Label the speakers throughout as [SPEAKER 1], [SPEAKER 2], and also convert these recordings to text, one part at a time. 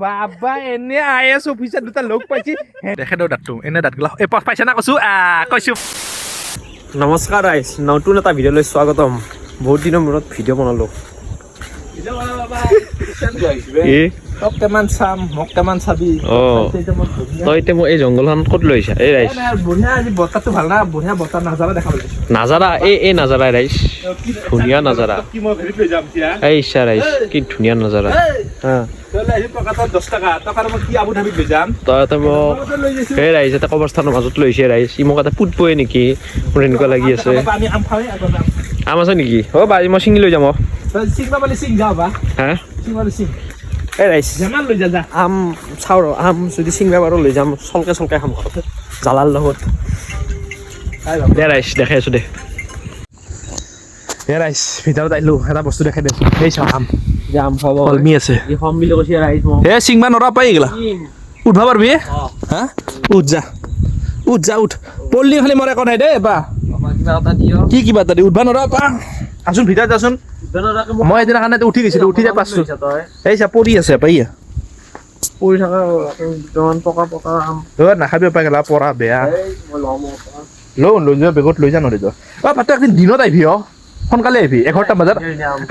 [SPEAKER 1] বাবা এনে I S officer দুটা লগ পাইছি। দেখে দে দাঁতটো, এনে দাঁতগিলা এই পাইছা না কৈছো, কৈছো।
[SPEAKER 2] নমস্কাৰ ৰাইজ, নতুন এটা ভিডিঅ'লৈ স্বাগতম। বহুত দিনৰ মূৰত ভিডিঅ' বনালোঁ।
[SPEAKER 1] তক কিমান চাম, মোক কিমান চাবি।
[SPEAKER 2] তই এতিয়া মোক এই জংঘলখন ক'ত লৈ আহিছা এই ৰাইজ?
[SPEAKER 1] বঢ়িয়া, আজি বতাহটো ভাল না, বঢ়িয়া বতাহ, নাজাৰা দেখা পাইছো।
[SPEAKER 2] নাজাৰা, এই নাজাৰা ৰাইজ, ধুনীয়া নাজাৰা।
[SPEAKER 1] কি মই হেৰিত লৈ যাম এতিয়া?
[SPEAKER 2] এই ইচ্ছা ৰাইজ, কি ধুনীয়া নাজাৰা। তই মোক এই ৰাইজ এটা কবৰস্থানৰ মাজত লৈ আহিছে ৰাইজ। ই মোক এটা পুতবই নেকি, মোৰ এনেকুৱা লাগি আছে। আম আছে নেকি? অ' বা, মই ছিঙি লৈ যাম। অ' হা, এই ৰাইজ আম চাওঁ ৰ, আম যদি ছিঙিব পাৰোঁ লৈ যাম, চলকে চলকে খাম ঘৰত জ্বালাৰ লগত। দে ৰাইজ, দেখাই আছোঁ দে।
[SPEAKER 1] দে ৰাইজ, ভিতৰত আহিলোঁ, এটা বস্তু দেখাই দেচোন। এই চাওঁ আম,
[SPEAKER 2] আম খাব
[SPEAKER 1] কলমি আছে।
[SPEAKER 2] খাম বুলি কৈছে ৰাইজ মোক।
[SPEAKER 1] হে চিংবা নৰা পাই গেলা, উঠবা পাৰবি? হা, উঠ যা, উঠ যা, উঠ। পল্লি খালি মোৰ একো নাই দেই বা। কি কিবা এটা দি উঠবা নৰা পা। আচোন ভিতৰত যাচোন। মই এদিনাখনে উঠি গৈছিলো, উঠি যাই পাৰছো। এই চা পৰি আছে পাই।
[SPEAKER 2] পৰি থকা দুটামান পকা পকা আম।
[SPEAKER 1] নাখাবি পাই গেলা, পৰা বেয়া। লওঁ, লৈ যোৱা, বেগত লৈ যা নহ'লে। অ পাতো একদিন দিনত আহিবি, অ সোনকালে আহিবি, 11টা বজাত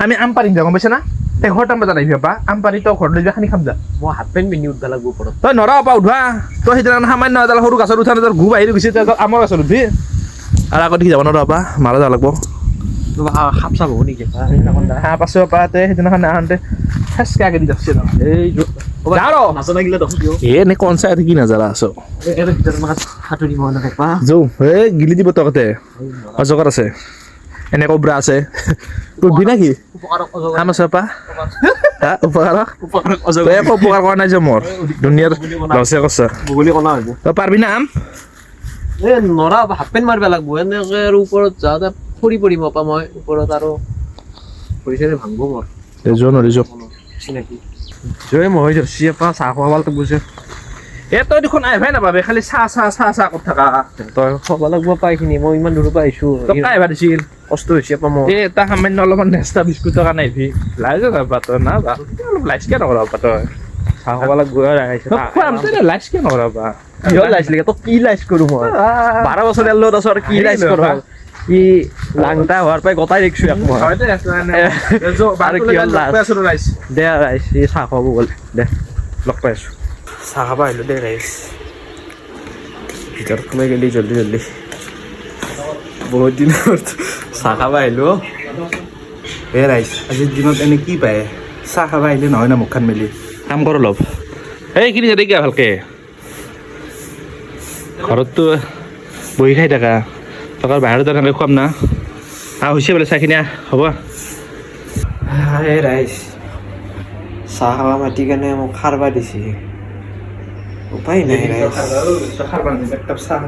[SPEAKER 1] আমি আম পাৰিম যা, গম পাইছা না? 11টা বজাত আহিবি পা, আম পাৰি তই ঘৰত লৈ যা, খানি খাম যা।
[SPEAKER 2] মই হাফ পেণ্ট পিন্ধি উঠবা লাগব ওপৰত।
[SPEAKER 1] তই নৰা পা উঠবা, তই সেইদিনা সামান্য এডাল সৰু গাছত উঠা, গু বাহিৰ গৈছে, তই আমৰ গাছত উঠবি আৰু আগত দেখি যাব নৰা পা, মাৰা যাব লাগব।
[SPEAKER 2] সাপ চাপ হ'ব নেকি?
[SPEAKER 1] সাপ আছে পা, তে সেইদিনাখন আহোঁতে ফেচকে আগেদি যাচ্ছে। এ কন চাই কি নাজাৰা আছ? যৌ, এই গিলি দিব তকতে। অজগৰ আছে, এনে কব্ৰা আছে, উঠবি নেকি? আম আছে পা, উপকাৰক একো উপকাৰ কৰা নাই যে মোৰ দুনিয়াৰ লছে কৰছে। তই পাৰবি না আম?
[SPEAKER 2] এ নৰা, হাফ পেণ্ট মাৰিব লাগব এনেকে আৰু ওপৰত যাওঁতে সৰি পৰিম আপা মই ওপৰত, আৰু ভৰি চৰি ভাঙব মোৰ।
[SPEAKER 1] যোৱা নৰি যোৱা।
[SPEAKER 2] চিনাকি জয় মই ধৰছি আপা, চাহ খোৱা ভাল বুজে।
[SPEAKER 1] এ তই দেখোন আহিবাই নাপাবি, খালি চাহ চাহ চাহ চাহ কৰি থাকা।
[SPEAKER 2] তই খাব লাগব পা এইখিনি, মই ইমান দূৰৰ পৰা আহিছো,
[SPEAKER 1] তোক আহিবা দিছিল।
[SPEAKER 2] কষ্ট হৈছে আপা মোৰ।
[SPEAKER 1] এই এটা সামান্য অলপমান নেস্তা বিস্কুটৰ কাৰণে আহিবি, লাইজ নাপা তই, না অলপ লাইজ কিয় নকৰ আপা তই?
[SPEAKER 2] চাহ খাব লাগব।
[SPEAKER 1] খুৱাম, তই লাইজ কিয় নকৰ আপা?
[SPEAKER 2] কিহৰ লাইজ লাগে তোক? কি লাইজ কৰো মই? 12 বছৰ লগত আছো আৰু কি লাইজ কৰো? কি লাংটা হোৱাৰ পৰাই গোটাই দেখিছো এক মই। আৰু কিহৰ লাজ? দে ৰাইজ, এই চাহ খাব গ'ল দে, লগ পাই আছো। চাহ খাব আহিলো দেই ৰাইজ, ভিতৰত সোমাই গ'লি জল্দি জল্দি। বহুত দিনৰ চাহ খাব আহিলো।
[SPEAKER 1] এ ৰাইজ, আজিৰ দিনত এনে কি পায়? চাহ খাব আহিলে নহয় না, মুখখন মেলি কাম কৰ অলপ। এইখিনি যাতে কিয় ভালকে ঘৰততো বহি খাই থাকা, টকাৰ বাহিৰত এনেকৈ খুৱাম না। হৈছে বোলে চাহখিনি, হ'ব।
[SPEAKER 2] এই ৰাইজ, চাহ খাব মাতি কেনে মোক খাৰবা দিছে, উপায় নাই ৰাইজ।
[SPEAKER 1] চাহ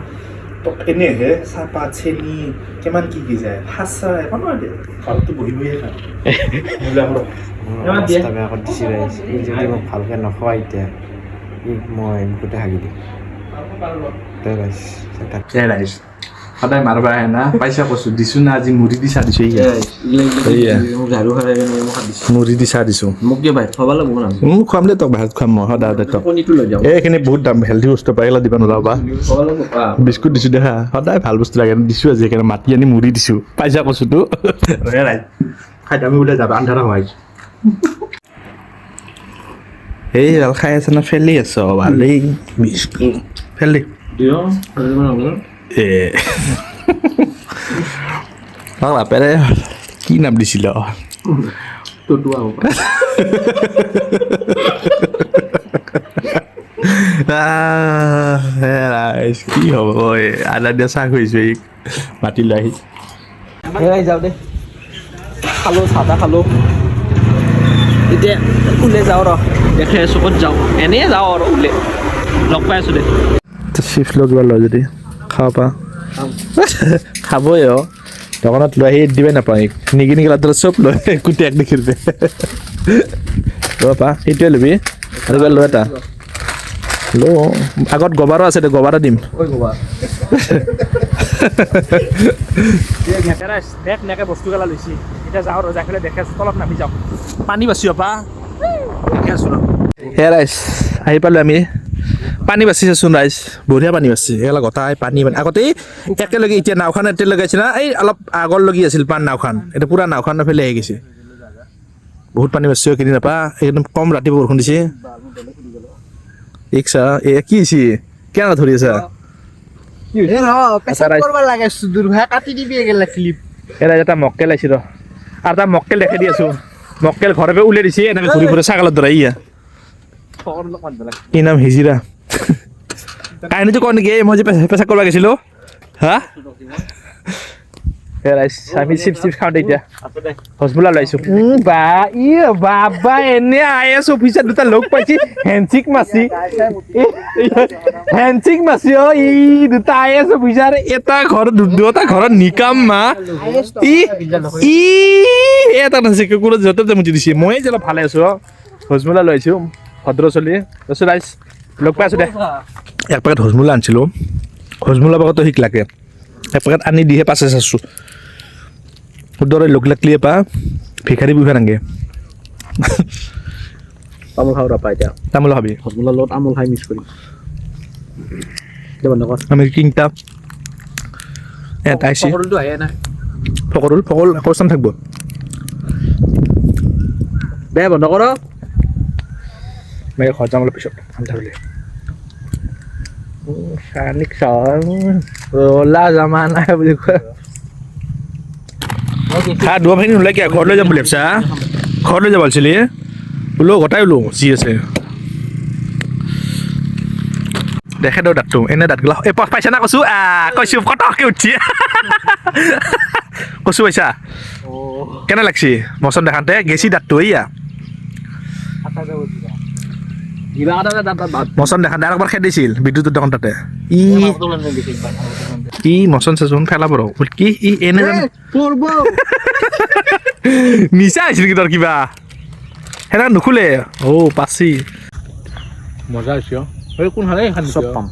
[SPEAKER 1] তোক এনেহে চাহপাত চেনি কিমান কি কি যায়, সাজ চাহ একো নহয় দে, ঘৰততো বহি বহিয়ে খাওঁ।
[SPEAKER 2] অৱস্থা বেয়া কৰি দিছে ৰাইজ। ই যদি মোক ভালকৈ নখুৱাই এতিয়া, ই মই মুখতে হাগি দিম। দে ৰাইজ।
[SPEAKER 1] এ ৰাইজ, সদায় মাৰবা আহে না, পইচা কৈছো দিছো না, আজি মুড়ি দি চাহ দিছো। মুড়ি দি চাহ দিছো।
[SPEAKER 2] মোক কিয় বাহিৰত খুৱাব লাগিব না?
[SPEAKER 1] মোক খুৱাম দে, তোক বাহিৰত খুৱাম মই সদায় সদায় তোক। এইখিনি বহুত দাম হেল্ডি বস্তু পাই, এইগিলা দিবা নোলাবা। বিস্কুট দিছো দেখা, সদায় ভাল বস্তু লাগে দিছো আজি, সেইকাৰণে মাতি আনি মুড়ি দিছো, পইচা কৈছো তো। খাই আমি ওলাই যাবা, আন্ধাৰা হোৱাই। এই ভাল খাই আছে না, ফেলি আছ ভালেই বিস্কুট ফেলি। এ বাপেৰে কি নাম দিছিল? কি হ'ব, আদা দিয়া চাহ খুৱাইছো এইক মাতি লৈ আহি।
[SPEAKER 2] যাওঁ দে, খালোঁ চাহ তাহ খালোঁ, এতিয়া ওলাই যাওঁ ৰ, দেখে আছোঁ ক'ত যাওঁ, এনেই যাওঁ আৰু ওলাই, লগ পাই আছোঁ দে।
[SPEAKER 1] চিপছ লৈ কিবা লয় যদি খাব পা, খাবই। অ দোকানত লৈ আহি দিবাই নাপাওঁ, নিগিনি গেলা তোৰ চব লৈ কুটি এক দেখি দে। ৰ পা, সেইটোৱে ল'বি আৰু কিবা লৈ এটা ল। আগত গবাৰো আছে দে, গবাৰো দিম। বস্তু গেলা লৈছি। এতিয়া যাওঁ ৰজা খেলে দেখে তলত নামি যাওঁ, পানী বাচি পা দেখে আছোঁ। হে ৰাইজ, আহি পালোঁ আমি। পানী বাচিছেচোন ৰাইজ, বঢ়িয়া পানী বাচিছে। এগলা গোটাই পানী মানে আগতে একেলগে, এতিয়া নাওখন একেলগে আছিল না, এই অলপ আগৰ লগি আছিল পান নাওখন, এতিয়া পূৰা নাওখন ফেলে আহি গৈছে। বহুত পানী বাচিছে কিনি নাপা, একদম কম ৰাতিপুৱা বৰষুণ দিছে। ইচ্ছা এ কি হৈছে, কেনে ধৰি আছা? এৰা এটা মক্কেল আহিছে ৰ, আৰু এটা মক্কেল দেখাই দি আছো। মক্কেল ঘৰৰ পৰা উলিয়াই দিছে, এনেকে ঘূৰি ফুৰে ছাগলৰ দৰে। ইয়া কি নাম, হিজিৰা। কাহিনীটো কওঁ নেকি? মই যে পেচাব কৰিব গৈছিলো, হা। আমি চিপছ চিপছ খাওঁ দে এতিয়া। হজমোলা লৈ আহিছো। বা ই বাবা, এনে I S officer দুটা লগ পাইছি, হেণ্ডচিক মাছি, হেণ্ডচিক মাছি। অ ই দুটা I S officer, এটা ঘৰ দুটা ঘৰত নিকাম মা। ই ই এটা নাছে কুকুৰত য'তে মুতি দিছে। মই যে অলপ ভালে আছো। হজমোলা লৈ আহিছো, ভদ্ৰ চলি। তাৰপিছত ৰাইজ লগ পাই আছো দে। এক পেকেট হজমোলা আনিছিলোঁ, হজমোলা পাকতো শিক লাগে। এক পেকেট আনি দিহে পাছে চাইছোঁ দৰে লোক লাগলিয়ে পা ভিখাৰী বুঢ়া নাংগে।
[SPEAKER 2] তামোল খাওঁ ৰপা এতিয়া।
[SPEAKER 1] তামোল খাবি?
[SPEAKER 2] হজমোলাৰ লগত তামোল খাই মিক্স কৰিম।
[SPEAKER 1] আমি তিনিটা এটা আহিছে।
[SPEAKER 2] আহে নাই।
[SPEAKER 1] ফকৰুল ফকৰুল কচান থাকিব।
[SPEAKER 2] দে বন্ধ কৰ।
[SPEAKER 1] মই ঘৰত যাম অলপ পিছত, আন্ধাৰ হ'লে। ৰলা জামানা বুলি কয়। খা দুৱা ভাই নোলাই কিয়? ঘৰত লৈ যাম বুলি ভাবছা? ঘৰত লৈ যাব ভালছিলি। ওলো গোটাই ওলো যি আছে দেখে দে দাঁতটো। এনে দাঁতগিলা এই পাইছা না? কৈছো কৈছো কটককে উঠছি কৈছো। পাইছা কেনে লাগছি মচন দেখাতে গেছি দাঁতটো? এইয়া মচন দেখাতে আৰু একবাৰ খেদিছিল বিদ্যুতৰ দোকান তাতে। ই ই মচন চাচোন ফেলাব ৰ কি ই এনে জানো মিছা আহিছিল নেকি তোৰ কিবা? সেনেকা নুখুলে। অ' পাচি মজা হৈছে। অ' কোন হালে?
[SPEAKER 2] চব পাম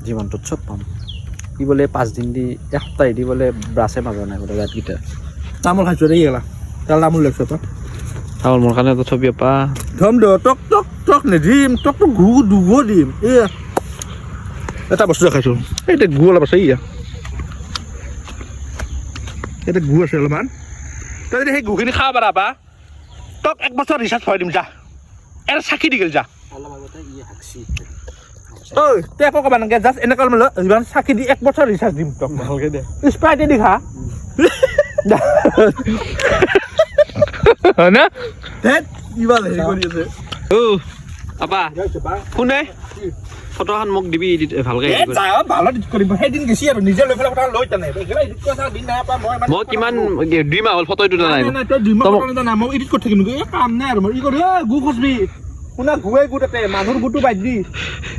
[SPEAKER 2] জীৱনটোত, চব পাম। কি বোলে 5 দিন দি এসপ্তাহ দি বোলে ব্ৰাছে মাজা নাই বোলে দাঁতকেইটা।
[SPEAKER 1] তামোল খাইছো দেই, গেলা তাল তামোল লাগছ তই।
[SPEAKER 2] তামোল মোৰ কাৰণে এটা ছবি পা।
[SPEAKER 1] ধম দে, টক টক টক নিদিম, টক টক গু দুগো দিম। এই এটা বস্তু দেখাইছো, এইটা গু অলপ আছে। ইয়া ইয়াতে গু আছে অলপমান। তই যদি সেই গুখিনি খাব পাৰা বা তক 1 বছৰ ৰিচাৰ্জ ভৰাই দিম যা। এটা চাকি দি গ'ল যা। ঐ তই একো ক'ব নালাগে, জাষ্ট এনেকুৱা যিমান চাকি দি 1 বছৰ ৰিচাৰ্জ দিম তক।
[SPEAKER 2] ভালকে দে।
[SPEAKER 1] স্প্ৰাইটে দি খা। হয় না?
[SPEAKER 2] অ আপা শুনে, ফটোখন মোক দিবি ভালকে। মই কিমান 2 মাহ হ'ল ফটো তোলা নাই।
[SPEAKER 1] শুনা গুৱে গু তাতে মানুহৰ গুটো বাদ দি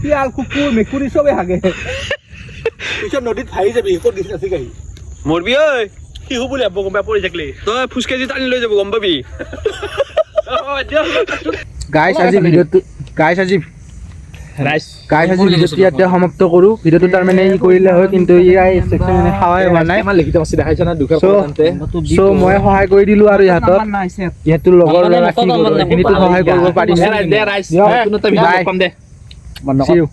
[SPEAKER 1] শিয়াল কুকুৰ মেকুৰী চবে হাগে। পিছত নদীত ভাহি যাবি, ক'ত গৈছিল নাছিল আহি।
[SPEAKER 2] মৰবি ঐ।
[SPEAKER 1] শিশু বুলি ভাবব গম পাই পৰি থাকিলি।
[SPEAKER 2] তই ফুচকেজি টানি লৈ যাব গম পাবি।
[SPEAKER 3] গাইছ আজি ভিডিঅ'টো, গাইছ আজি গাইছ আজি ভিডিঅ'টো ইয়াতে সমাপ্ত কৰোঁ। ভিডিঅ'টো তাৰমানে ই কৰিলে হয়, কিন্তু ইয়াই মানে খাৱাই হোৱা নাই। চ' মই সহায় কৰি দিলোঁ আৰু ইহঁতক, ইহঁতৰ লগৰ ল'ৰা কি কৰোঁ এইখিনিতো সহায় কৰিব পাৰিছোঁ। See you.